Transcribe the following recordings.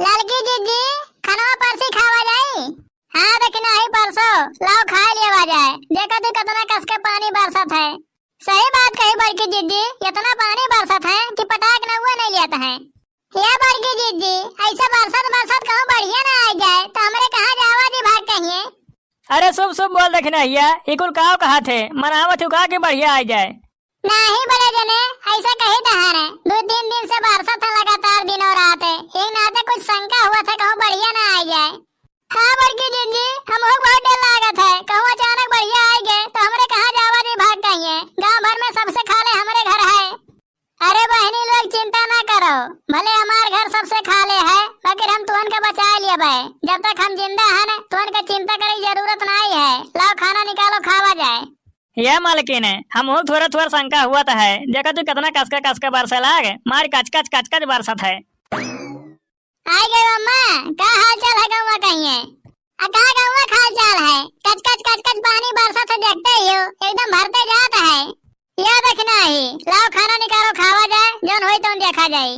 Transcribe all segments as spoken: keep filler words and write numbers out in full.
ललकी जिज्जी, खनवा परसी खावा जाई? हाँ, देखना ही परसो, लाओ खाए लेवा जाए। देखा तू कितना कस के पानी बरसत है। सही बात कही बड़की जिज्जी, इतना पानी बरसत है कि पटाक नउआ नहीं लेत है। हे बड़की जिज्जी, ऐसे बरसत बरसत कहूँ बढ़िया ना आ जाए, तो हमरे कहाँ जावा जी भाग कहिए? अरे शुभ शुभ बोल देखना हिया, ई कुल काव कहा थे, मनावत हूँ का कि बढ़िया आ जाए। नाही बड़े जने, ऐसा कही तो है रे, दो तीन दिन से बरसत है लगातार दिनों रात है, एक नाते कुछ शंका हुआ था कहूँ बढ़िया ना आ जाए। हाँ बड़की जिज्जी, हमहू के बहुत डर लागत है, कहूँ अचानक बढ़िया आ गए तो हमरे कहाँ जावा जी भाग कहिए, गाँव भर में सबसे खाले हमरे घर है। अरे बहनी लोग चिंता ना करो, भले हमार घर सबसे खाले है, मगर हम तुहन के बचाए लेबे। जब तक हम जिंदा हन, तुहन के चिंता करे की जरूरत नाई है। लाओ खाना निकालो, खावा जाए। ये मालकिन, हमहू थोड़ा थोड़ा शंका हुआ तो है, देखा तू कितना कसके कसके बरसे लाग, मार कचकच कचकच बरसत है। आइ गए अम्मा, का हाल चाल है गौवा कहिए? आ का गौवा का हाल चाल है? कच कच कच कच पानी बरसत है, देखते ही हो, एकदम भरते जात है। या देखना ही, लाओ खाना निकालो, खावा जाए, जौन होई तौन देखा जाई।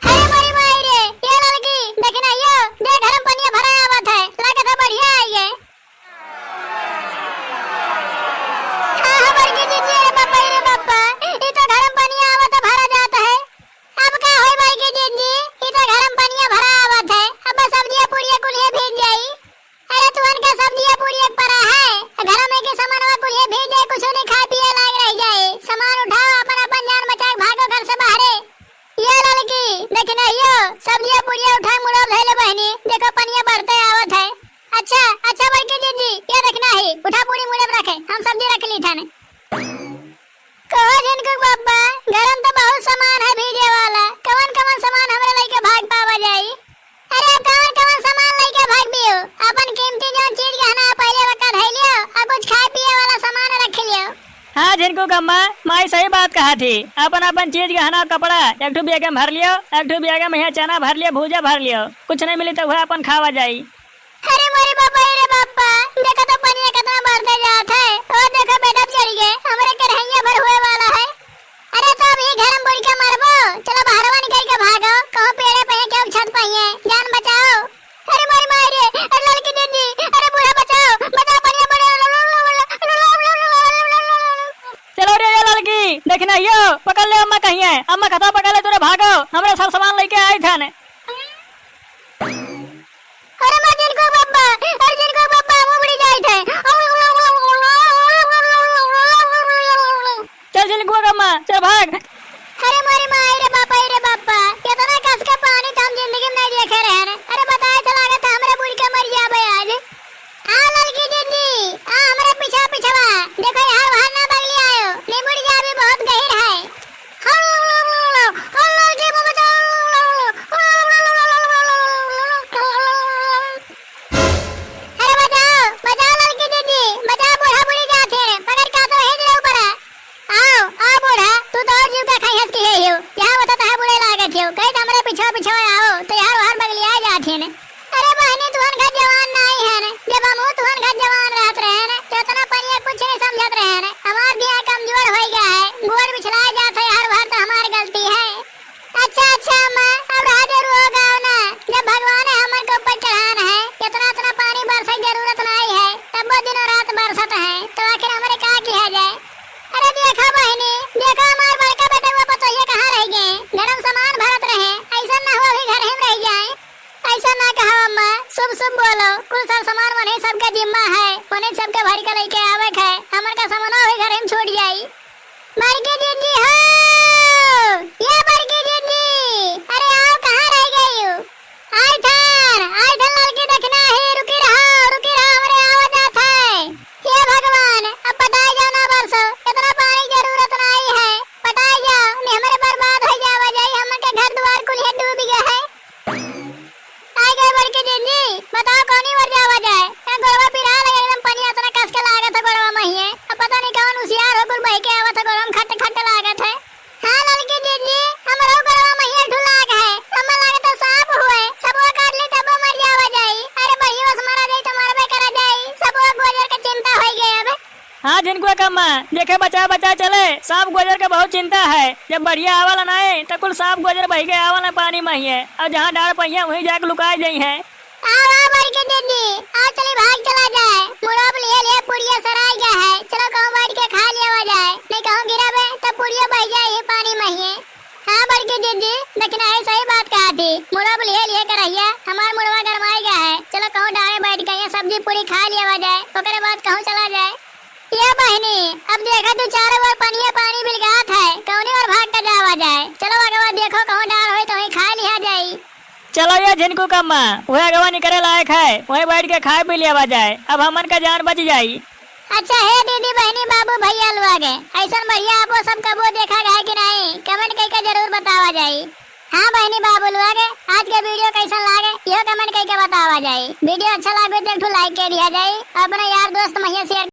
अरे मोरी माई रे, ये ललकी, देखना यो, दे घर में पनिया भरा आवत है, लागत है बढ़िया आई है। हाँ, हाँ, बड़की जिज्जी, अरे बापा रे बापा, ई तो घर में पनिया आवत है, भरा जात है। अब का होई बड़की जिज्जी, ई तो घर में पनिया भरा आवत है, अब सब्जिया पुड़िया कुलिये भीज जाई। अरे तुहन का सब्जिया पुड़िया परा है, घर में के सामानवा कुलिये भीज जाई, कुछ नहीं खाए पिए लायक रह जाई। सामान उठाओ, अपन अपन जान बचाए, भागो घर से बाहरे। ये ललकी, देखना यो, सब्जिया पुड़िया उठाए मुड़ो धैले बहनी, देखो पनिया बढ़ते आवत है। अच्छा, अच्छा बड़की जिज्जी, ये देखना ही, उठा पूरी मुड़े पे रखे, हम सब्जी रख ली थाने। कहो झिनकू बब्बा, घर में तो बहुत सामान है भीजे वाला, कवन कवन सामान हमरे लइके भाग पावा जाई? अरे कवन कवन सामान लइके भाग बियो? अपन कीमती जौन चीज गहना पहले वक्त धइ लियो, और कुछ खाए पिए वाला सामान रख लियो। हाँ झिनकू कम्मा, माई सही बात कहा थी। अपन अपन चीज गहना कपड़ा एक ठो बैग में भर लियो, एक ठो बैग में यहाँ चना भर लियो, भूजा भर लियो, कुछ नहीं मिली तो वह अपन खावा जाई। अरे मोरे बापा, अरे बापा, देखो तो पनिया कितना बढ़ते जात है। ओ देखो बेटा चढ़ गए, हमरे करहैया भर हुए वाला है। अरे तो अभी घर में बुड़ के मरबो, चलो बाहरवा निकल के भागो, कहूँ पेड़े पे है, केहू छत पे है, जान बचाओ। अरे मोरे माई रे, अरे ललकी दीदी, अरे बूढ़ा बचाओ, बचाओ, पनिया बढ़े। चलो रे, ये ललकी, देखना यो, पकड़ ले अम्मा कहिए, अम्मा खतवा पकड़ ले, तोरे भागो, हमरे सब सामान लइके आई थन। अरे माँ जिनको बब्बा, अरे जिनको बब्बा, हम उबड़ी जाइत है। चल जिनको बब्बा, चल भाग। अरे मोरे माई रे बापा, रे बापा, इतना कस के पानी तो हम जिंदगी में नहीं देखे रहे हैं। अरे बताए तो लागत है हमरे बुड़ के मर जाबे आज। आ ललकी दीदी, आ हमरे पीछा पीछवा, देखो यार बाहर ना बगली आयो, नहीं बुड़ जाबे, बहुत गहिर है। अरे बचाओ, बचाओ ललकी दीदी, बचाओ, बूढ़ा बूढ़ी जात है, पकड़ का तो हेज रे ऊपर है। आओ, आओ बूढ़ा, तू तो और जीव का खाई हंस के है हियो, यहाँ बता तहा बूढ़े लागत हियो, कहे तो हमरे पिछवा पिछवा आओ, तो यार बाहर बगलिया जात है ने। अरे बहनी, तुहन घर जवान नाई है ने, जब हम तुहन घर जवान रहत रहे ने, तो इतना पनिया कुछ नहीं समझत रहे ने, हमार दिया कमजोर हो गया है, गोड़ बिछला जात है हर बार, तो हमार गलती है। अच्छा, अच्छा अम्मा, अब रहा दे, रो गाओ ना। जब भगवान है हमन के ऊपर चढ़ान है, इतना, इतना पानी बरसे के जरूरत नहीं है, तब वो दिनों रात बरसत है, तो आखिर हमरे का किया जाए? अरे देखा बहिनी, देखा हमार बड़का बेटवा पतोहिया कहाँ रह गए? घर में सामान भरत रहे, ऐसा ना हो अभी घर ही में रह जाए। ऐसा ना कहा अम्मा, शुभ शुभ बोलो, कुल सर सामान वही सबका जिम्मा है, वही सबके भर के लेके आवे के है, हमन का सामान वही घर ही में छूट जाई। बड़की दीदी हो, ये बड़की दीदी, अरे आओ, कहाँ रह गई हो? आई थन, आई थन ललकी, देखना ही, रुकी रहो, रुकी रहो, हमरे आवा जात है। हे भगवान, अब पटाई जाओ ना बरसो, इतना पानी जरूरत नहीं है, पटाई जाओ, नहीं हमरे बर्बाद हो जावा जाई, हमन के घर दुआर कुल है डूब गया है। आई गए बड़की दीदी, बताओ कौनी ओर जावा जाए? ए गोड़वा पिराए लगे, एकदम पनिया इतना कस के लागत है गोड़वा में ही। झिनकुआ कम्मा, देखे बचाए बचाए चले, सांप गोजर के बहुत चिंता है। जब बढ़िया आवला नाई, त कुल सांप गोजर बहि के आवला पानी महिए, अउर जहाँ डार पइहें, वहीं जाके लुकाए जइहें। आवा बड़की दीदी, आवा चली भाग चला जाए। मुड़वा पे लिहे लिहे पुड़िया सराय गया है, चलो कहूँ बैठ के खा लियावा जाए, नहीं कहूँ गिरबे, तब पुड़िया बहि जाए ही पानी महिए। हाँ बड़की दीदी, लेकिन आई सही बात कहा थी, मुड़वा पे लिहे लिहे करहिया, हमार मुड़वा गरमाए गया है, चलो कहूँ डारे बैठ के यहाँ सब्जी पूरी खा लियावा जाए, ओकरे बाद कहूँ चला जाए। ये बहिनी, अब देखा तू चारों ओर पनिया पानी बिलगात है, कौनी ओर भाग के जावा जाए, चलो अगवा देखो कहूँ डार होई तो वहीं खा लिहा जाई। चलो ये झिनकू कम्मा, वह अगवा निकरे लायक है, वहीं बैठ के खाए पी लियावा जाए, अब हमन का जान बच जाई। अच्छा हे दीदी, बहिनी, बाबू, भैया लोग, ऐसन बढ़िया आपो सब कबो देखा गया कि नहीं, comment करके जरूर बतावा जाई। हाँ बहिनी, बाबू लोग, आज के video कैसन लागे, इहो comment करके बतावा जाई। Video अच्छा लागे तो एक ठो like कर दिया जाई, अपने यार दोस्त महिया share